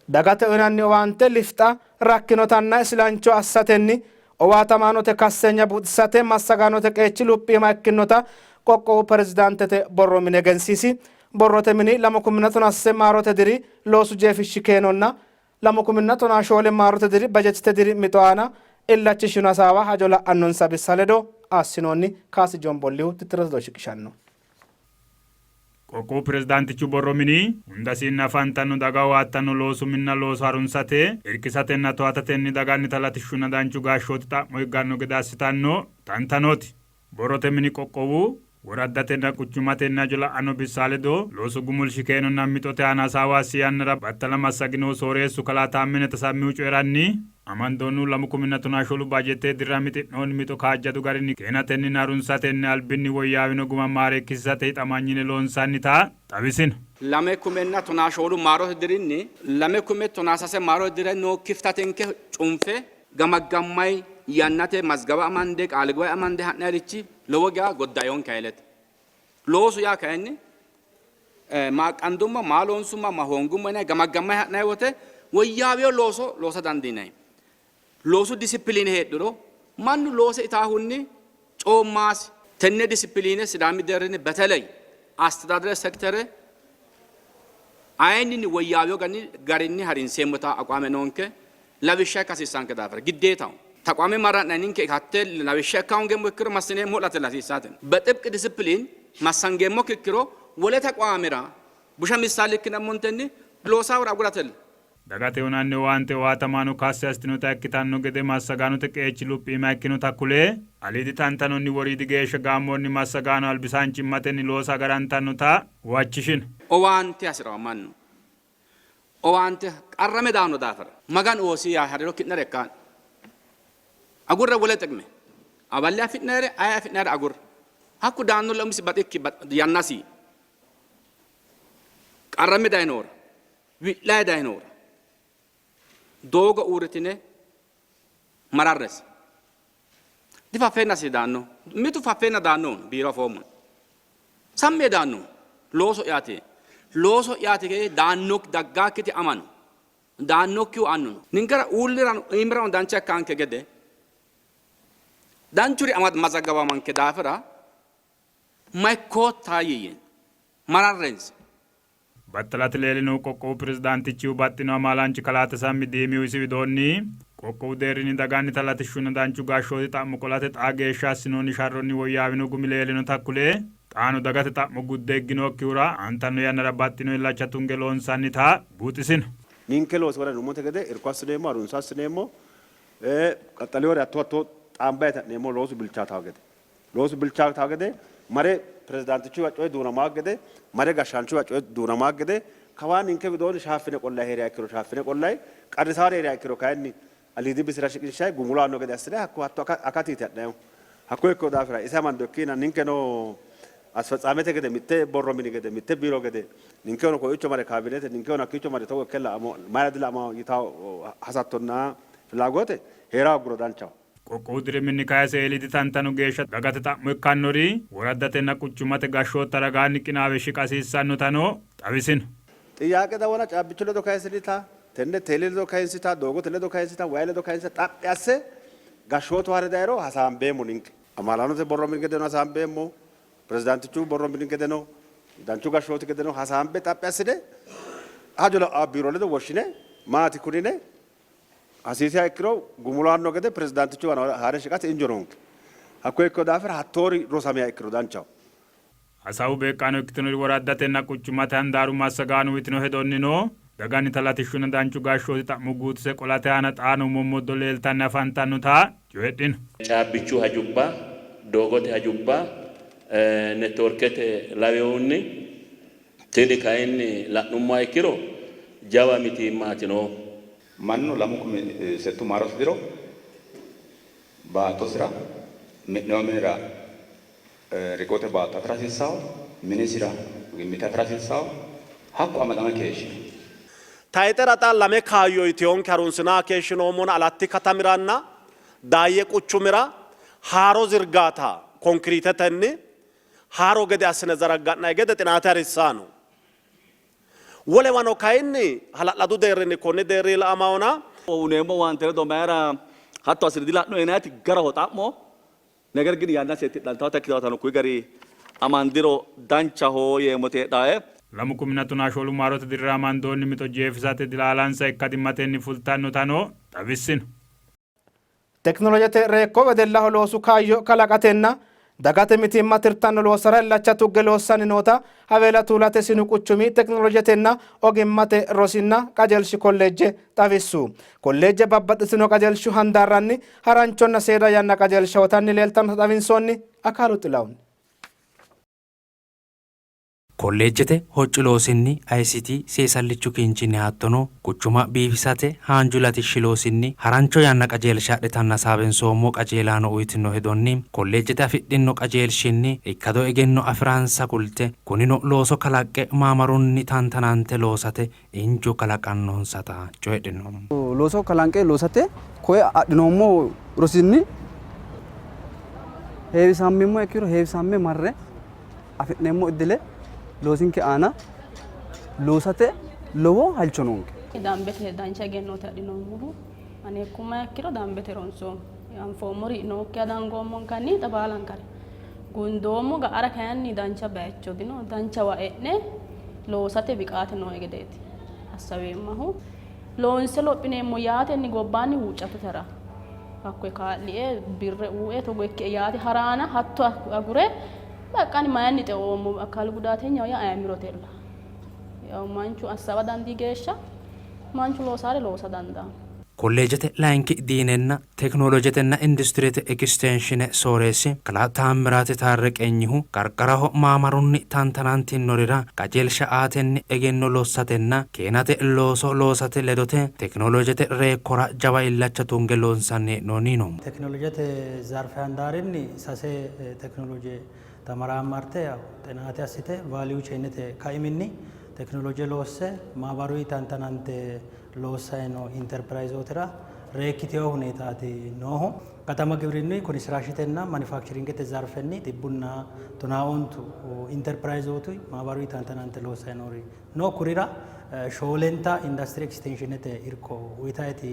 Dagate uynanni owaante lifxa, rakkinotanna isilancho assatenni owaatamaanote kasseenya buuxisate massagaanote qeechi luphiima ikkinnota qoqqowu pirezidaantete borro mini egensiisi. Borrote mini 2013 maarote diri loosu jeefishshi keenonna 2014 maarote diri bajetite diri mixo aana illachishino hasaawa hajo la'annonsa bissa ledo assinoonni. Kaasi Jombollihu tittirote ledo shiqishanno. Qoqqowu pirezidaantichu borro mini hundasiinni afantanno daga owaattanno loosu minna looso harunsate, irkisatenna towaatatenni dagannita latishshunna danchu gashshooti xa'mo higganno gede assitanno tantanooti. Borrote mini qoqqowu, woraddatenna quchumatenni hajo la'anno bissa ledo loosu gumulshi keenonna mixote aana hasaawa assi yannara battala massaginohu sooreessu kalaa Taammene Tasammihu coyi'ranni, Amandoonnihu lamu kuminna tonaa shoolu baajeette dirra mixi'noonni mixo kaajjadu garinni keenatenninna harunsatenni albinni woyyaawino guma maareekkisiisate hixamanyine loonsannita xawisino. Lame kumenna tonaa shoolu maarote dirinni lame kume tonaa sase maarote dira noo kiftatenke cunfe gamaggammay yannate mazgaba amande qaali gubae amande ha'nayrichi lowo geya goddaionke haylete. Loosu yaa kayinni maaqqandummo, maa loonsummo, ma hoongummo yinanni gamaggammay ha'nanni wote woyyaawino looso loosa dandiinanni. Loosu disipiliine heedhuro mannu loose itaahunni coommaasi. Tenne disipiliine Sidaami deerrinni beteley astedadere sektere ayeenninni woyyaawino garinni harinseemmota aqwaame noonke. Lawishsha ikka hasiissanke daafira giddeetaho. Taqwaame marra'nanni ninke hatte lawishsha ikka hoongeemmo ikkiro massineemmo ho'late hasiissaate. Bexibq disipiliin massangeemmokki ikkiro wole taqwaamera busha missaale ikkinammontenni loosaahura aguratella. Dagate uyinanni owaante owaatamaano kassi assitinota ikkitanno gede massagaanote qeechi luphiima ikkinota kule, aliidi tantanonni woriidi geeshsha gaammoonni massagaano albisaanchimmatenni loosa agarantannota huwachishino. Owaante hasi'ranno mannu Owaante qarrame daanno daafira. Maganu oosi yaa hariro ki'nera ikkaa'ne. Agurre wole xiqime. Awalle afi'nayire aye afi'nayire agurre. Hakku daannolla umisi baxikki yannasi qarrame dayinohura, wi'layi dayinohura doogo uurritine mararresi. Difaffeennasi daanno. Mitu faffeenna daannohu no, biiro afoommo. Sammi yee daannohu looso'yaati. Looso'yaati yee daanno daggaakkiti ama no. Daannokkihu annu no. Ninkera uullirano iimirano dancha ikkanke gede danchuri mazaggawamanke daafira ma ikkootta yiiyye. Mararrensa. Battalate leellinohu qoqqowu pirezidaantichihu baxxino amaalaanchi kalaa Tasammi Diimihu isi widoonni, qoqqowu deerrinni dagannita latishshunna danchu gashshooti xa'mo qolate xaa geeshsha assinoonni sharronni woyyaawino gumi leellinota kule, xaano dagate xa'mo gudde higginokkihura aantanno yannara baxxino illacha tunge loonsannita buuxisino. Ninke loosi wora yinummonte gede irko assineemmo, harunso assineemmo, qaxxalewore hatto hatto xaambayi ha'neemmo loosu bilchaatawo gede. Loosu bilchaatawo gede mare pirezidaantichuwa coyi duunamawo gede, mare gashshaanchuwa coyi duunamawo gede, kawaa ninke widoonni shaaffine qollayi hee'riha ikkiro shaaffine qollayi, qarrisaari hee'riha ikkiro kayinni aliidi bisira shiqinshayi gumulo aanno gede assinayi hakku hatto akatiiti ha'nayihu. Hakko ikkino daafira ise amando ikkiina ninkeno asfetsaamete gede mitte borro mini gede mitte biiro gede ninkeno koiicho mare kaabinete ninkeno hakkiicho mare togo ikke la'amo mayira dila'amawo yitawo hasattonna filaagote hee'ra hoogguro danchaho. Qoqqowu diriminni kayse eeliidi tantano geeshsha dagate xa'mo ikkannori woraddatenna quchummate gashshootta ragaanni qinaawe shiqa hasiissannotano xawisino. Xiyyaaqe dawala caabbichu ledo kayinsinita, tenne teele ledo kayinsita, doogote ledo kayinsita, wayi ledo kayinsita xaphi asse gashshootu ha're dayiro hasaambeemmo ninke. Amaalaanote borro mini gedeno hasaambeemmo, pirezidaantichu borro mini gedeno, danchu gashshooti gedeno hasaambe xaphi assine hajo la'anno biiro ledo woshshine maati kuni yine Hasiisiha ikkiro gumulanno gede pirezidaantichuwa haa're shiqate injo noonke. Hakkoye ikkino daafira hattoori rosamiha ikkiro danchaho. Hasaawu beeqqaano ikkitinori woraddatenna quchummate handaaru massagaano uytino hedonnino, dagannita latishshunna danchu gashshooti xa'mo guutise qolate aana xaano mommoddo leeltanni afantannota coyidhino. Caabbichu hajubba, doogote hajubba, networkete lawinohunni tini kayinni la'nummoha ikkiro jawa mitiimmaati noohu. Mannu 2006 maarote diro baattosira mi'nino minira riqote baatto afi'ra hasiissanno, minisira gimmite afi'ra hasiissanno, hakku amadame keeshshino. Tayxera xa lame kaayyo uytinonke harunsinanni keeshshinoommona Alatti katamiranna Daayye quchumira haaro zirgaata konkiriitetenni haaro gede assine zaragga'nanni gede xinaate harissanno. Wolewano kayinni hala'ladu deerrinni konni deerri la''amaona. Uyineemmo owaante ledo mayira hatto assine dila'no yinanniti garaho xa'mo. Neger gin yannase tidhantannota ikkitinotano kuyi gari amandiro danchaho yeemmoti heedhae. Lamu kuminna tonaa shoolu maarote dirira amandoonni mixo jeefisate dilaalansa ikkadimmatenni fultannotano xawissino. Tekinolojete reekko wedellaho loosu kaayyo kalaqatenna dagate mitiimma tirtanno loossara illacha tugge loossanni noota Haweela Tuulate Sinu Quchumi Tekinolojetenna Ogimmate Rosinna Qajeelshi Kolleejje xawissu. Kolleejje babbaxxitino qajeelshu handaarranni haranchonna seeda yanna qajeelsha uyitanni leeltannota xawinsoonni. Akaalu Xilahun. Kolleejjete hoccu loosinni, ICT, seesallichu kinchinni hattono quchuma biifisate haanju latishshi loosinni harancho yanna qajeelsha adhitanna hasaawinsoommo qajeelaano uytino hedonni kolleejjete afidhino qajeelshinni ikkado egenno afi'ransa kulte kunino looso kalaqqe maamarunni tantanante loosate injo kalaqannonsata coyidhino. Looso kalanqe loosate koye adhinoommo rosinni heewisammemmo ikkiro heewisamme marre afi'neemmo iddile loosinke aana loosate lowo halcho noonke. Dambete dancha egennooti adhinoommohu. Ani ikkummaha ikkiro dambete ronsoommo. Anfoommori nookkiha dangoommonkanni xa baalankare gundoommo. Ga'ara kayinni dancha bayicho dino. Danchawa e'ne loosate biqaate nooe gedeeti assaweemmahu. Loonse lophineemmo yaatenni gobbaanni huuccattote hara hakkoye kaa'lie birre uue togo ikkie yaate haraana hatto agure Baqqa ani mayinni xeoommo akaalu gudaatenyaho yaa ayimirotella. Yaw manchu assawa dandii geeshsha manchu loosaare loosa dandaanno. Kolleejete layinki diinenna tekinoloojetenna industirete ekisteenshine sooreessi kalaa Taammiraati Taarreqenyihu qarqaraho maamarunni tantanantinnorira qajeelsha aatenni egenno lossatenna keenate looso loosate ledote tekinoloojete reekkora jawa illacha tunge loonsanni hee'noonni yiino. Tekinoloojete zarfe handaarinni sase tekinolooje tamaraamarte xinaate assite value chainete kaiminni tekinolooje loosse maabaruyi tantanante loossayi noo interpirayzootira reekkitino huneetaati noohu. Katama gibrinnu konisiraashetenna manifakcheringete zarfenni xibbunna tonaa ontu interpirayzootu maabaruyi tantanante loossayi noori no. Kurira shoolenta industire ekistenshiinete irko uyitayti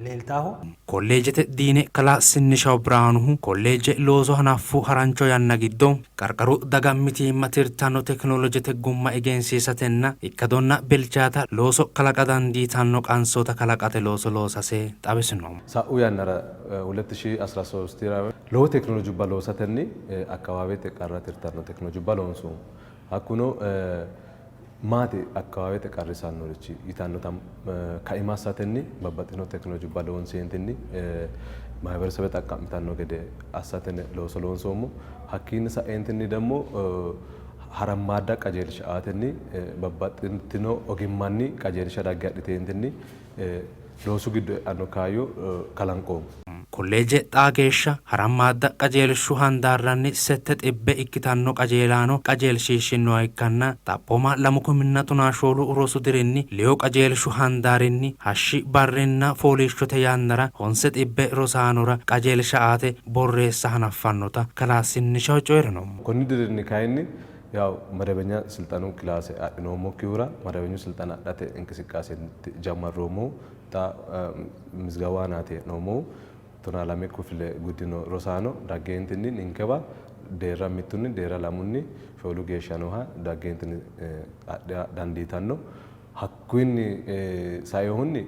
leeltaahu. Kolleejete Diine kalaa Sinnishaw Birhaanuhu kolleeje looso hanaffu harancho yanna giddo qarqaru daga mitiimma tirtanno tekinolojete gumma egensiisatenna ikkadonna bilchaata looso kalaqa dandiitanno qansoota kalaqate looso loosase xawisino. Sa'u yannara 2013 lowo tekinolojubba loosatenni akkawaawete qarra tirtanno tekinolojubba loonsoommo. Hakkuno maati akkawaawete qarrisannorichi yitannota kaima assatenni babbaxxitino tekinolojubba loonseentinni mahiberesebe xaqqa'mitanno gede assatenni looso loonsoommo. Hakkiinni sa'eentinni demmo harammaadda qajeelsha aatenni babbaxxitino ogimmanni qajeelsha dagge adhiteentinni loosu giddo e'anno kaayyo kalanqoommo. Kolleeje xaa geeshsha harammaadda qajeelshu handaarranni sette xibbe ikkitanno qajeelaano qajeelshiishshinnoha ikkanna xaphooma lamu kuminna tonaa shoolu rosu dirinni leyu qajeelshu handaarinni hashshi barrinna fooliishshote yannara honse xibbe rosaanora qajeelsha aate borreessa hanaffannota kalaa Sinnishaw coyi'rino. Konni dirinni kayinni Yaw madabenya silxanu kilaase adhinoommokkihura madabenyu silxana adhate inqisiqqaase jammarroommohu xa mizgawu aanaati hee'noommohu. Tonaalame kifile guddino rosaano daggeentinni ninkewa deerra mittunni deerra lamunni shoolu geeshsha nooha daggeentinni adha dandiitanno. Hakkuyinni sainohunni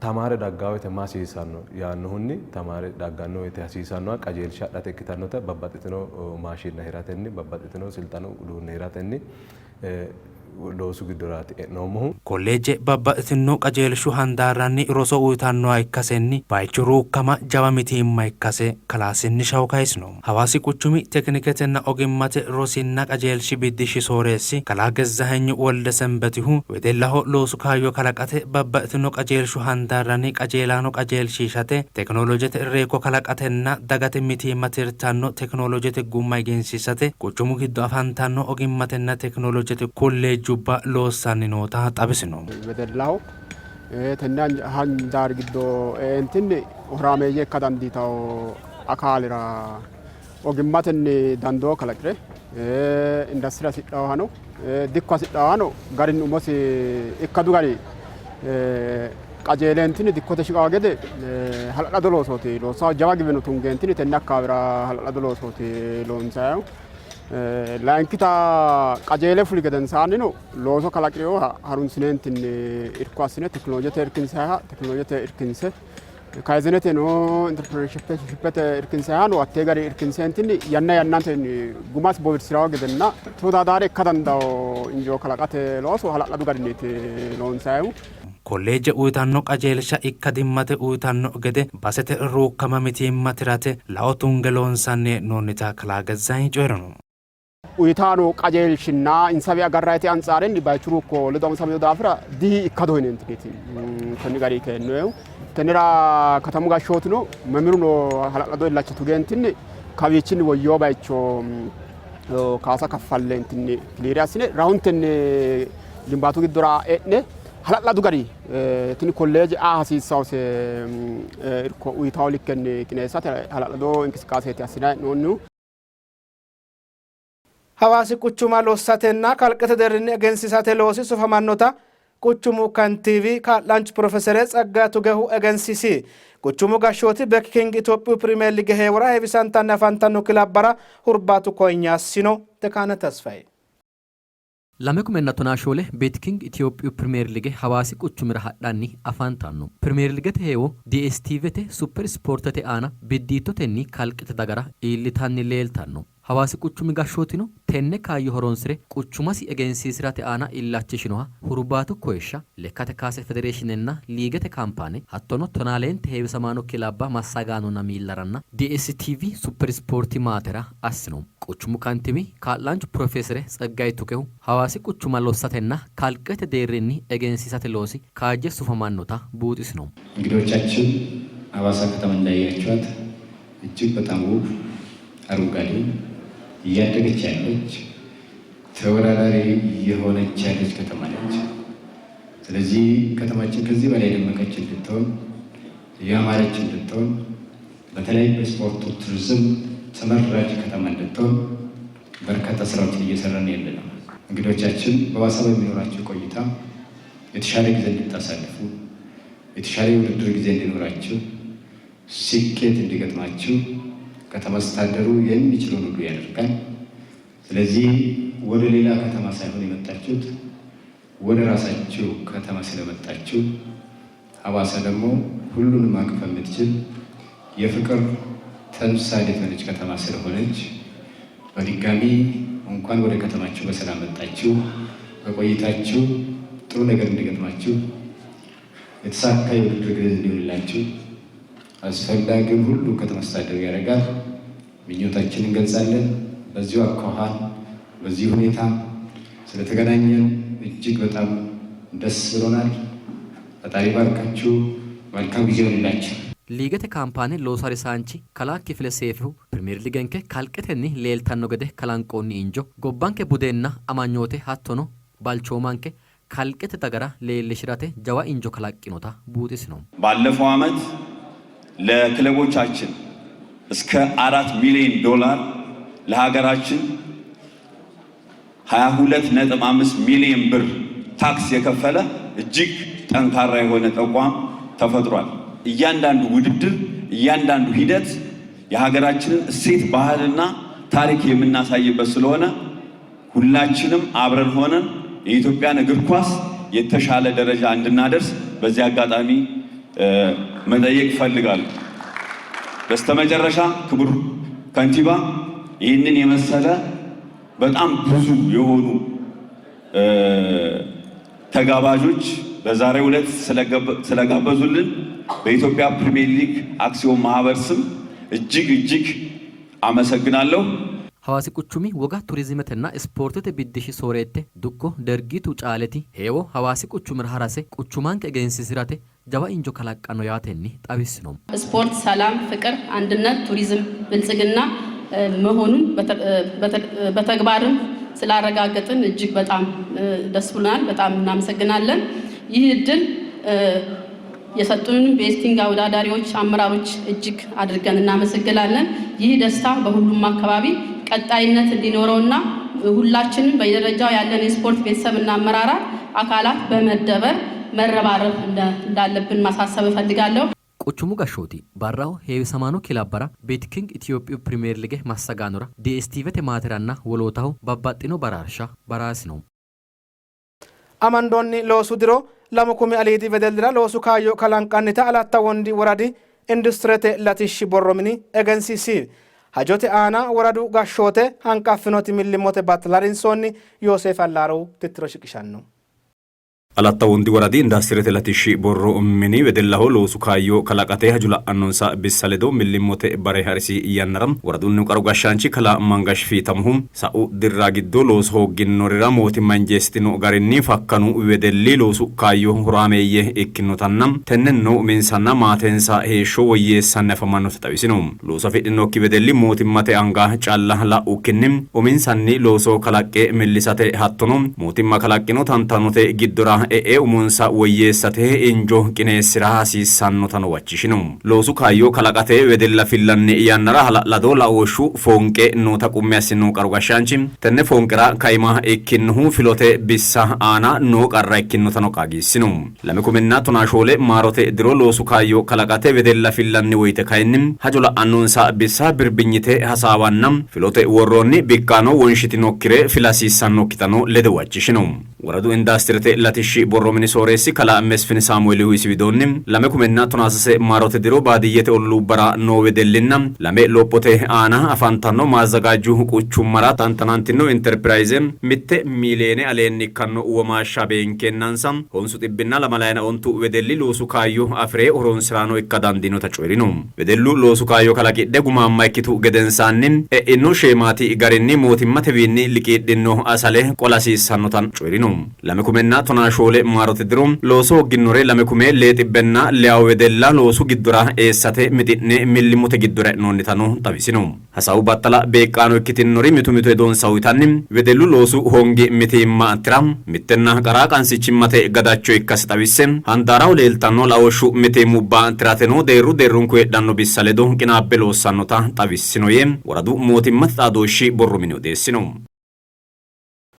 Tamaare dagganno woyte ma hasiisanno yaannohunni tamaare dagganno woyte hasiisannoha qajeelsha adhate ikkitannota babbaxxitino maashinna hiratenni babbaxxitino silxanu uduunne hiratenni loosu giddoraati e'noommohu. Kolleejje babbaxxitino qajeelshu handaarranni roso uytannoha ikkasenni baychu ruukkama jawa mitiimma ikkase kalaa Sinnishaw kayisino. Hawaasi quchumi tekiniketenna ogimmate rosinna qajeelshi biddishshi sooreessi kalaa Gezzaheny Woldesenbetihu, wedellaho loosu kaayyo kalaqate babbaxxitino qajeelshu handaarranni qajeelaano qajeelshiishate, tekinolojete reekko kalaqatenna dagate mitiimma tirtanno tekinolojete gumma egensiisate quchumu giddo afantanno ogimmatenna tekinolojete kolleejjubba loossanni noota xawisino. Wedellaho tenne handaari giddo e'eentinni horaameeyye ikka dandiitanno akaalira ogimmatenni dandoo kalaqi're Industire hasidhaawohano dikko hasidhaawohano garinni umosi ikkadu gari qajeeleentinni dikkote shiqawo gede hala'lado loosooti loossahu. Jawa giweno tungeentinni tenne akkaawira hala'lado loosooti loonsayihu. Layinkita qajeele fuli gedensaannino looso kalaqinoha harunsineentinni irko assine tekinolojete irkinsayiha tekinolojete irkinse kayzeneteno interprenershippete irkinsayihano hattee gari irkinseentinni yanna yannantenni gumas bowirsirawo gedenna tewodadaare ikka dandawo injoo kalaqate looso hala'ladu garinniiti loonsayihu. Kolleejje uytanno qajeelsha ikkadimmate uytanno gede basete ruukkama mitiimma tirate lao tunge loonsanni hee'noonnita kalaa Gezzahenyi coyi'rino. Uytanno qajeelshinna insawi agarrayite antsaarenni bayichu ruukko ledo amasamino daafira di ikkado yineentiniiti konni gari keennoehu. Tennera katamu gashshootino memiruno hala'lado illacha tugeentinni kawiichinni woyyoo bayicho kaasa kaffalleentinni kiliire assine rahuntenni gimbaatu giddora e'ne hala'ladu gari tini kolleeje aa hasiissawose irko uyitawo likkenni qineessate hala'lado inqisiqaaseeti assinanni hee'noonnihu. Hawaasi quchuma lossatenna kalqete deerrinni egensiisate loosi sufamannota quchumu kantiiwi kaa'laanchu pirofesere Tsaggaye Tugehu egensiisi. Quchumu gashshooti Bekiking Itophiyu Pirimeer Lige heewora heewisantanni afantanno kilabbara hurbaatu koynya assino. Tekaane Tasfaye. 2014 Beetiking Itophiyu Pirimeer Lige Hawaasi quchumira hadhanni afantanno. Pirimeer Ligete heewo DSTVte Supper Ispoortete aana biddiittotenni kalqete dagara iillitanni leeltanno. Hawaasi quchumi gashshootino tenne kaayyo horonsi're quchumasi egensiisi'rate aana illachishinoha hurbaatu koyishsha Lekkate kaase federeeshinenna liigete kaampaane hattono tonaa leente heewisamaano kilabba massagaanonna miillaranna DSTV Supper Ispoorti maatera assino. Quchumu kantiiwi kaa'laanchu pirofeesere Tseggaye Tukehu Hawaasi quchuma lossatenna kalqete deerrinni egensiisate loosi kaajje sufamannota buuxisino. እንግዶቻችን ሀዋሳ ከተማ እንዳያችኋት እጅግ በጣም ውብ አረንጓዴ እያደገች ያለች ተወዳዳሪ እየሆነች ያለች ከተማ ነች። ስለዚህ ከተማችን ከዚህ በላይ የደመቀች እንድትሆን ያማረች እንድትሆን በተለይ በስፖርቱ ቱሪዝም ተመራጭ ከተማ እንድትሆን በርካታ ስራዎችን እየሰራን ያለ ነው። እንግዶቻችን በሀዋሳ በሚኖራቸው ቆይታ የተሻለ ጊዜ እንድታሳልፉ፣ የተሻለ የውድድር ጊዜ እንዲኖራችሁ፣ ስኬት እንዲገጥማችሁ ከተማ አስተዳደሩ የሚችለውን ሁሉ ያደርጋል። ስለዚህ ወደ ሌላ ከተማ ሳይሆን የመጣችሁት ወደ ራሳችሁ ከተማ ስለመጣችሁ ሀዋሳ ደግሞ ሁሉንም ማቀፍ የምትችል የፍቅር ተምሳሌት የሆነች ከተማ ስለሆነች በድጋሚ እንኳን ወደ ከተማችሁ በሰላም መጣችሁ። በቆይታችሁ ጥሩ ነገር እንዲገጥማችሁ፣ የተሳካ የውድድር ጊዜ እንዲሆንላችሁ አስፈላጊውን ሁሉ ከተማ አስተዳደሩ ያደርጋል። ምኞታችንን እንገልጻለን። በዚሁ አኳኋን በዚህ ሁኔታ ስለተገናኘን እጅግ በጣም ደስ ብሎናል። ፈጣሪ ባርካችሁ። መልካም ጊዜ ይሁንላችሁ። Liigete kaampaane loosu harisaanchi kalaa Kifile Seefihu Pirimeer Ligenke kalqetenni leeltanno gede kalanqoonni injo gobbanke budenna amanyoote hattono balchoomanke kalqete dagara leellishi'rate jawa injo kalaqqinota buuxisino. ባለፈው ዓመት ለክለቦቻችን እስከ 4 ሚሊዮን ዶላር ለሀገራችን 22.5 ሚሊዮን ብር ታክስ የከፈለ እጅግ ጠንካራ የሆነ ተቋም ተፈጥሯል። እያንዳንዱ ውድድር እያንዳንዱ ሂደት የሀገራችንን እሴት ባህልና ታሪክ የምናሳይበት ስለሆነ ሁላችንም አብረን ሆነን የኢትዮጵያን እግር ኳስ የተሻለ ደረጃ እንድናደርስ በዚህ አጋጣሚ መጠየቅ እፈልጋለሁ። በስተመጨረሻ ክቡር ከንቲባ ይህንን የመሰለ በጣም ብዙ የሆኑ ተጋባዦች በዛሬው ዕለት ስለጋበዙልን በኢትዮጵያ ፕሪሚየር ሊግ አክሲዮን ማህበር ስም እጅግ እጅግ አመሰግናለሁ። Hawaasi quchumi woga turizimetenna ispoortete biddishshi sooreette dukko Dergitu Caaleti heewo Hawaasi quchumira harase quchumanke egensiisi'rate jawa injo kalaqqanno yaatenni xawissino. ስፖርት ሰላም፣ ፍቅር፣ አንድነት፣ ቱሪዝም፣ ብልጽግና መሆኑን በተግባርም ስላረጋገጥን እጅግ በጣም ደስ ብሎናል። በጣም እናመሰግናለን። ይህ እድል የሰጡንን ቤስቲንግ አወዳዳሪዎች፣ አመራሮች እጅግ አድርገን እናመሰግናለን። ይህ ደስታ በሁሉም አካባቢ ቀጣይነት እንዲኖረውና ሁላችንም በየደረጃው ያለን የስፖርት ቤተሰብና አመራራት አካላት በመደበር መረባረብ እንዳለብን ማሳሰብ እፈልጋለሁ። Quchumu gashshooti barraho heewisamaano kilabbara Beetiking Itophiyu pirimeer lige massagaanora DSTVte maateranna wolootaho babbaxxino baraarsha baraasino. Amandoonni loosu diro 2 kumi aliidi wedellira loosu kaayyo kalanqannita Alatta Wondi woradi industirete latishshi borro mini egensiisi. Hajote aana woradu gashshoote hanqaffinoti millimmote battala harinsoonni. Yooseef Allaarow tittiro shiqishanno. Alatta Wondi woradi industirete latishshi borro mini wedellaho loosu kaayyo kalaqate hajo la'annonsa bissa ledo millimmote bare harisi yannara woradunnihu qaru gashshaanchi kalaa Mangash Fiitamuhu sa'u dirra giddo looso hoogginorira mootimma injeessitino garinni fakkanu wedelli loosu kaayyo horaameeyye ikkinotanna tennenno uminsanna maatensa heeshsho woyyeessanni afamannota xawisino. Looso afidhinokki wedelli mootimmate anga calla la'ukkinni uminsanni looso kalaqqe millisate hattono mootimma kalaqqino tantanote giddora e'e umonsa woyyeessate injo qineessira hasiissannotano huwachishino. Loosu kaayyo kalaqate wedella fillanni yannara hala'lado laooshshu foonqe noota qummi assino qaru gashshaanchi tenne foonqera kaima ikkinnohu filote bissa aana noo qarra ikkinnotano qaagiissino. 2014 maarote diro loosu kaayyo kalaqate wedella fillanni woyte kayinni hajo la'annonsa bissa birbinyite hasaawanna filote worroonni bikkaano wonshitinokkire fila hasiissannokkitano lede huwachishino. Woradu industirete latishshi borro mini sooreessi kalaa Mesfin Saamueelihu isi widoonni 2013 maarote diro baadiyyete olluubbara noo wedellinna lame lophote aana afantanno maazzagaaju quchummara tantanantino interpirayze 1 miiliyeene aleenni ikkanno womaashsha beenkeennansa 825 wedelli loosu kaayyo afi're horonsiraano ikka dandiinota coyi'rino. Wedellu loosu kaayyo kalaqidhe gumaamma ikkitu gedensaanni e'ino sheemaati garinni mootimmatewiinni liqiidhino asale qola hasiissannota coyi'rino. 2014 maarote diro looso hoogginore 2600 wedella loosu giddora eessate mixi'ne millimmote giddora e'noonnitano xawisino. Hasaawu battala beeqqaano ikkitinori mitu mitu hedonsa uyitanni wedellu loosu hoongi mitiimma tira mittenna qara qansichimmate gadacho ikkase xawisse handaaraho leeltanno laooshshu mitiimmubba tirateno deerru deerrunku heedhanno bissa ledo qinaabbe loossannota xawissino yee woradu mootimmate xaadooshshi borro mini odeessino.